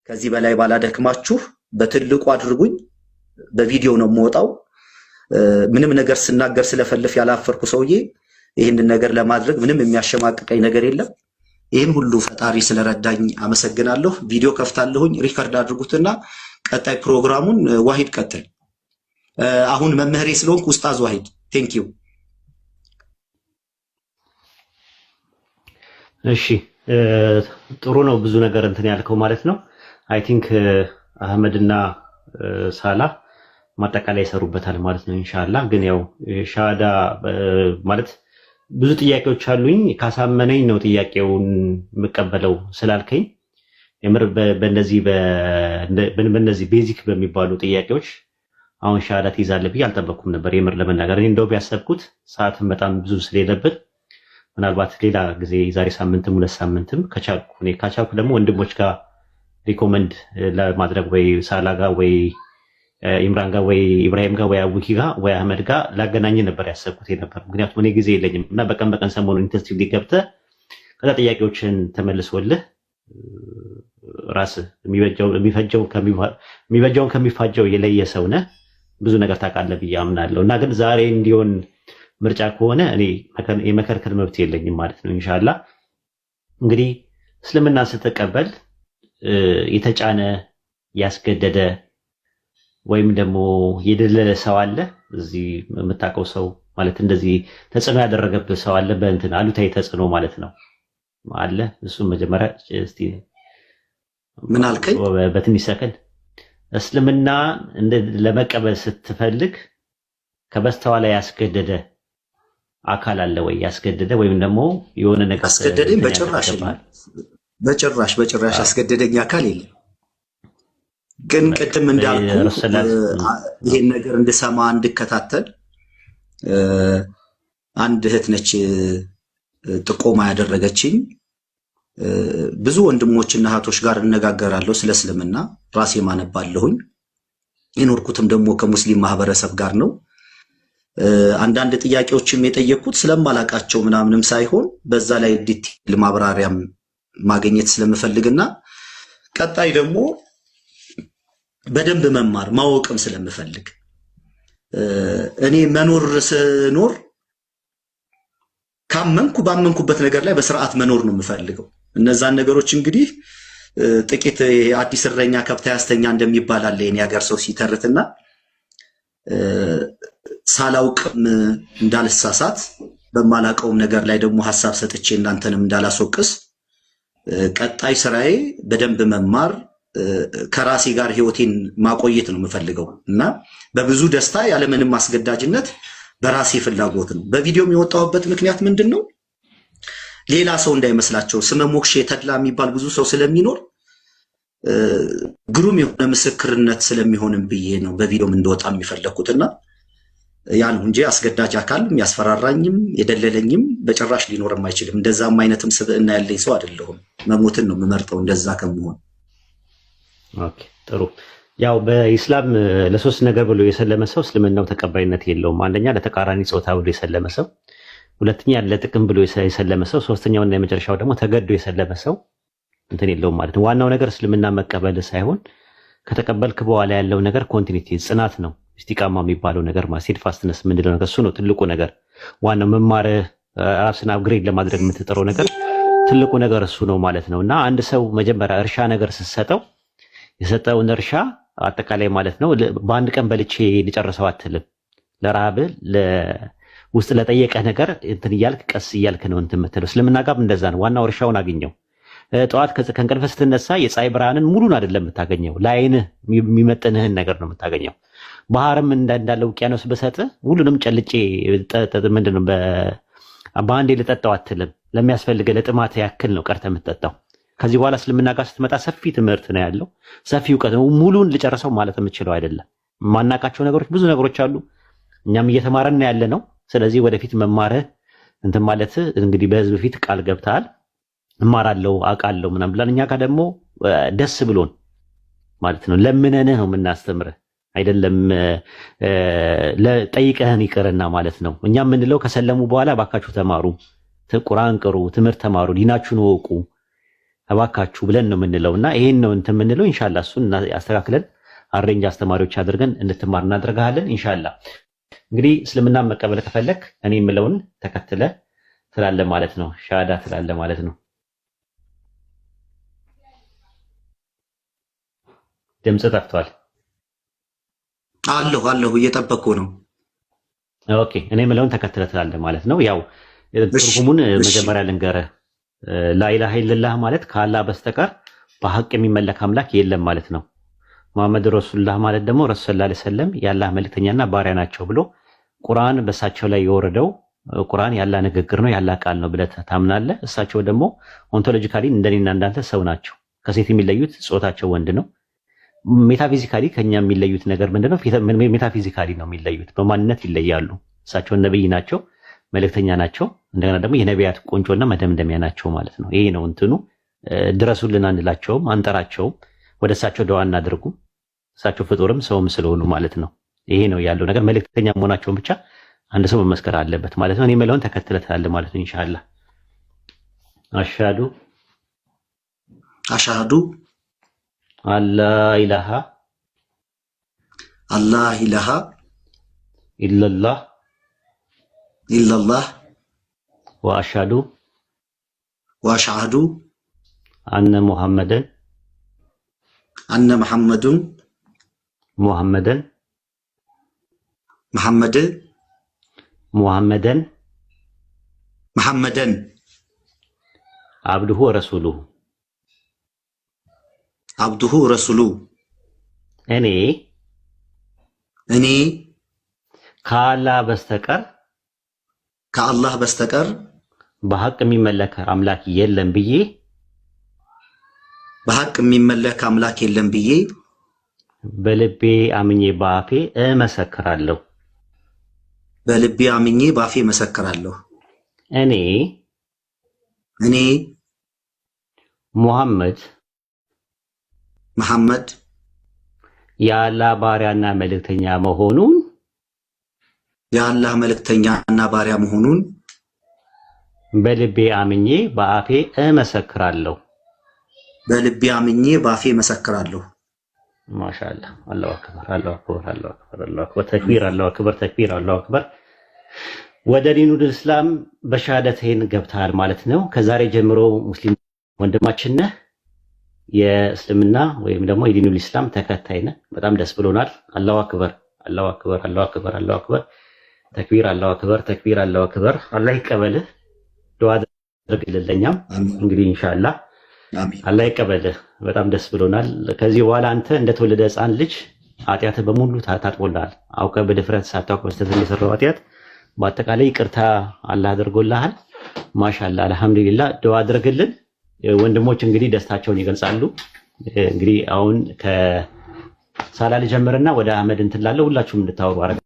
ከዚህ በላይ ባላደክማችሁ በትልቁ አድርጉኝ። በቪዲዮ ነው የምወጣው። ምንም ነገር ስናገር ስለፈልፍ ያላፈርኩ ሰውዬ ይህንን ነገር ለማድረግ ምንም የሚያሸማቅቀኝ ነገር የለም። ይህን ሁሉ ፈጣሪ ስለረዳኝ አመሰግናለሁ። ቪዲዮ ከፍታለሁኝ፣ record አድርጉትና ቀጣይ ፕሮግራሙን ዋሂድ ቀጥል። አሁን መምህሬ ስለሆንኩ ኡስታዝ ዋሂድ thank you። እሺ ጥሩ ነው። ብዙ ነገር እንትን ያልከው ማለት ነው። I think አህመድ እና ሳላ ማጠቃለያ ይሰሩበታል ማለት ነው ኢንሻአላህ። ግን ያው ሻሃዳ ማለት ብዙ ጥያቄዎች አሉኝ። ካሳመነኝ ነው ጥያቄውን የምቀበለው ስላልከኝ የምር በእነዚህ በእነዚህ basic በሚባሉ ጥያቄዎች አሁን ሻሃዳ ትይዛለህ ብዬ አልጠበቅኩም ነበር የምር ለመናገር። እኔ እንደው ያሰብኩት ሰዓትም በጣም ብዙ ስለሌለብን ምናልባት ሌላ ጊዜ ዛሬ ሳምንትም 2 ሳምንትም ከቻልኩ እኔ ካቻልኩ ደግሞ ወንድሞች ጋር recommend ለማድረግ ወይ ሳላ ጋር ወይ ኢምራን ጋር ወይ ኢብራሂም ጋር ወይ አቡኪ ጋር ወይ አህመድ ጋር ላገናኝ ነበር ያሰብኩት ነበር። ምክንያቱም እኔ ጊዜ የለኝም እና በቀን በቀን ሰሞኑን intensively ገብተህ ከዛ ጥያቄዎችን ተመልሶልህ ራስህ የሚበጃውን ከሚፋጀው የለየ ሰው ነህ፣ ብዙ ነገር ታውቃለህ ብዬ አምናለሁ። እና ግን ዛሬ እንዲሆን ምርጫ ከሆነ እኔ የመከልከል መብት የለኝም ማለት ነው። ኢንሻአላህ እንግዲህ እስልምና ስትቀበል የተጫነ ያስገደደ ወይም ደግሞ የደለለ ሰው አለ? እዚህ የምታውቀው ሰው ማለት እንደዚህ ተጽዕኖ ያደረገብህ ሰው አለ? በእንትን አሉታዊ ተጽዕኖ ማለት ነው አለ? እሱም መጀመሪያ እስቲ ምን አልከኝ? በትንሽ ሰከንድ እስልምና ለመቀበል ስትፈልግ ከበስተኋላ ያስገደደ አካል አለ ወይ? ያስገደደ ወይም ደግሞ የሆነ ነገር አስገደደኝ? በጭራሽ በጭራሽ በጭራሽ ያስገደደኝ አካል የለም። ግን ቅድም እንዳልኩ ይሄን ነገር እንድሰማ እንድከታተል አንድ እህት ነች ጥቆማ ያደረገችኝ። ብዙ ወንድሞችና እህቶች ጋር እነጋገራለሁ ስለ እስልምና፣ ራሴ ማነባለሁኝ። የኖርኩትም ደግሞ ከሙስሊም ማህበረሰብ ጋር ነው። አንዳንድ ጥያቄዎችም የጠየቅኩት ስለማላቃቸው ምናምንም ሳይሆን በዛ ላይ detail ማብራሪያም ማግኘት ስለምፈልግና ቀጣይ ደግሞ በደንብ መማር ማወቅም ስለምፈልግ እኔ መኖር ስኖር ካመንኩ ባመንኩበት ነገር ላይ በስርዓት መኖር ነው የምፈልገው። እነዛን ነገሮች እንግዲህ ጥቂት አዲስ እረኛ ከብት ያስተኛ እንደሚባል አለ የኔ ሀገር ሰው ሲተርትና ሳላውቅም እንዳልሳሳት በማላውቀውም ነገር ላይ ደግሞ ሐሳብ ሰጥቼ እናንተንም እንዳላስወቅስ ቀጣይ ስራዬ በደንብ መማር ከራሴ ጋር ህይወቴን ማቆየት ነው የምፈልገው እና በብዙ ደስታ ያለምንም አስገዳጅነት በራሴ ፍላጎት ነው። በቪዲዮም የወጣሁበት ምክንያት ምንድነው? ሌላ ሰው እንዳይመስላቸው ስመ ሞክሼ ተድላ የሚባል ብዙ ሰው ስለሚኖር ግሩም የሆነ ምስክርነት ስለሚሆንም ብዬ ነው በቪዲዮም እንደወጣ የሚፈለኩትና ያ ነው እንጂ አስገዳጅ አካል የሚያስፈራራኝም የደለለኝም በጭራሽ ሊኖርም አይችልም። እንደዛም አይነትም ስብዕና ያለኝ ሰው አይደለሁም። መሞትን ነው የምመርጠው እንደዛ ከመሆን። Okay ጥሩ። ያው በኢስላም ለሶስት ነገር ብሎ የሰለመ ሰው እስልምናው ተቀባይነት የለውም። አንደኛ ለተቃራኒ ጾታ ብሎ የሰለመ ሰው፣ ሁለተኛ ለጥቅም ብሎ የሰለመ ሰው፣ ሶስተኛውና የመጨረሻው ደግሞ ተገዶ የሰለመ ሰው እንትን የለውም ማለት ነው። ዋናው ነገር እስልምና መቀበል ሳይሆን ከተቀበልክ በኋላ ያለው ነገር continuity ጽናት ነው። ኢስቲቃማ የሚባለው ነገር ማለት steadfastness ምንድነው ነገር እሱ ነው ትልቁ ነገር። ዋናው መማርህ ራስን upgrade ለማድረግ የምትጥረው ነገር ትልቁ ነገር እሱ ነው ማለት ነው። እና አንድ ሰው መጀመሪያ እርሻ ነገር ስትሰጠው የሰጠውን እርሻ አጠቃላይ ማለት ነው በአንድ ቀን በልቼ ልጨርሰው አትልም። ለረሃብ ውስጥ ለጠየቀህ ነገር እንትን እያልክ ቀስ እያልክ ነው እንትን የምትለው። እስልምና ጋርም እንደዛ ነው። ዋናው እርሻውን አግኘው። ጠዋት ከእንቅልፍ ስትነሳ የፀሐይ ብርሃንን ሙሉን አይደለም የምታገኘው፣ ለዓይንህ የሚመጥንህን ነገር ነው የምታገኘው። ባህርም እንዳለ ውቅያኖስ በሰጥህ ሁሉንም ጨልጬ ምንድነው በአንዴ ልጠጣው አትልም። ለሚያስፈልግህ ለጥማት ያክል ነው ቀርተህ የምትጠጣው። ከዚህ በኋላ እስልምና ጋር ስትመጣ ሰፊ ትምህርት ነው ያለው፣ ሰፊ እውቀት ነው። ሙሉን ልጨርሰው ማለት የምችለው አይደለም። የማናውቃቸው ነገሮች ብዙ ነገሮች አሉ። እኛም እየተማረን ያለ ነው። ስለዚህ ወደፊት መማርህ እንትን ማለት እንግዲህ በህዝብ ፊት ቃል ገብተሃል፣ እማራለሁ አውቃለሁ ምናምን ብለን እኛ ጋር ደግሞ ደስ ብሎን ማለት ነው ለምነንህ ነው የምናስተምርህ አይደለም ለጠይቀህን ይቅርና ማለት ነው። እኛ የምንለው ከሰለሙ በኋላ ባካችሁ ተማሩ፣ ቁርአን ቅሩ፣ ትምህርት ተማሩ፣ ዲናችሁን ወቁ። እባካችሁ ብለን ነው የምንለው እና ይሄን ነው እንትን የምንለው። ኢንሻአላህ እሱን አስተካክለን arrange አስተማሪዎች አድርገን እንድትማር እናደርግሃለን ኢንሻአላህ። እንግዲህ እስልምና መቀበል ከፈለክ እኔ የምለውን ተከትለ ትላለህ ማለት ነው። ሻሃዳ ትላለህ ማለት ነው። ድምጽ ጠፍቷል። አለሁ አለሁ፣ እየጠበቅኩ ነው። Okay፣ እኔ የምለውን ተከትለ ትላለህ ማለት ነው። ያው እሺ ትርጉሙን እሺ መጀመሪያ ልንገርህ። ላኢላሃ ኢለላህ ማለት ከአላህ በስተቀር በሐቅ የሚመለክ አምላክ የለም ማለት ነው። መሐመድ ረሱሉላህ ማለት ደግሞ ረሱል ሰለላሁ ዐለይሂ ወሰለም የአላህ መልእክተኛና ባሪያ ናቸው ብሎ ቁርአን በእሳቸው ላይ የወረደው ቁርአን የአላህ ንግግር ነው፣ የአላህ ቃል ነው ብለህ ታምናለህ። እሳቸው ደግሞ ontologically እንደኔና እንዳንተ ሰው ናቸው። ከሴት የሚለዩት ጾታቸው ወንድ ነው። metaphysically ከኛ የሚለዩት ነገር ምንድነው? metaphysically ነው የሚለዩት፣ በማንነት ይለያሉ። እሳቸው ነብይ ናቸው፣ መልእክተኛ ናቸው። እንደገና ደግሞ የነቢያት ቁንጮና መደምደሚያ ናቸው ማለት ነው። ይሄ ነው እንትኑ። ድረሱልን አንላቸውም፣ አንጠራቸውም። ወደ እሳቸው ደዋ እናድርጉ። እሳቸው ፍጡርም ሰውም ስለሆኑ ማለት ነው። ይሄ ነው ያለው ነገር። መልእክተኛ መሆናቸውን ብቻ አንድ ሰው መመስከር አለበት ማለት ነው። እኔ የምለውን ተከትለህ ትላለህ ማለት ነው። ኢንሻአላህ አሽሃዱ አሽሃዱ አላ ኢላሃ አላህ ኢላሃ ኢለላህ ኢለላህ ወአሽሃዱ ወአሽሃዱ አነ ሙሐመደን አነ መሐመዱን ሙሐመደን መሐመድ ሙሐመደን መሐመደን አብዱሁ ወረሱሉሁ። አብዱሁ ረሱሉ። እኔ እኔ ከአላህ በስተቀር ከአላህ በስተቀር በሐቅ የሚመለክ አምላክ የለም ብዬ በሐቅ የሚመለክ አምላክ የለም ብዬ በልቤ አምኜ በአፌ እመሰክራለሁ። በልቤ አምኜ በአፌ እመሰክራለሁ። እኔ እኔ ሙሐመድ መሐመድ የአላህ ባሪያና መልእክተኛ መሆኑን የአላህ መልእክተኛና ባሪያ መሆኑን በልቤ አምኜ በአፌ እመሰክራለሁ። በልቤ አምኜ በአፌ እመሰክራለሁ። ማሻአላህ። አላሁ አክበር፣ አላሁ አክበር፣ አላሁ አክበር፣ አላሁ አክበር፣ ተክቢር፣ አላሁ አክበር፣ ተክቢር፣ አላሁ አክበር። ወደ ዲኑል እስላም በሻሃደተይን ገብተሃል ማለት ነው። ከዛሬ ጀምሮ ሙስሊም ወንድማችን ነህ። የእስልምና ወይም ደግሞ የዲኑል ኢስላም ተከታይ ነህ። በጣም ደስ ብሎናል። አላሁ አክበር፣ አላሁ አክበር፣ አላሁ አክበር፣ አላሁ አክበር፣ ተክቢር፣ አላሁ አክበር፣ ተክቢር፣ አላሁ አክበር። አላህ ይቀበልህ። ዱዓ አድርግልን ለኛም። አሚን እንግዲህ ኢንሻአላህ አሚን። አላህ ይቀበልህ። በጣም ደስ ብሎናል። ከዚህ በኋላ አንተ እንደተወለደ ሕፃን ልጅ ኃጢአትህ በሙሉ ታጥቦልሃል። አውቀህ በድፍረት ሳታውቅ በስተት የሰራው ኃጢአት በአጠቃላይ ይቅርታ አላህ አድርጎልሃል። ማሻአላህ አልሐምዱሊላህ። ዱዓ አድርግልን። ወንድሞች እንግዲህ ደስታቸውን ይገልጻሉ። እንግዲህ አሁን ከሳላ ልጀምርና ወደ አህመድ እንትን ላለው ሁላችሁም እንድታወሩ አደርጋለሁ።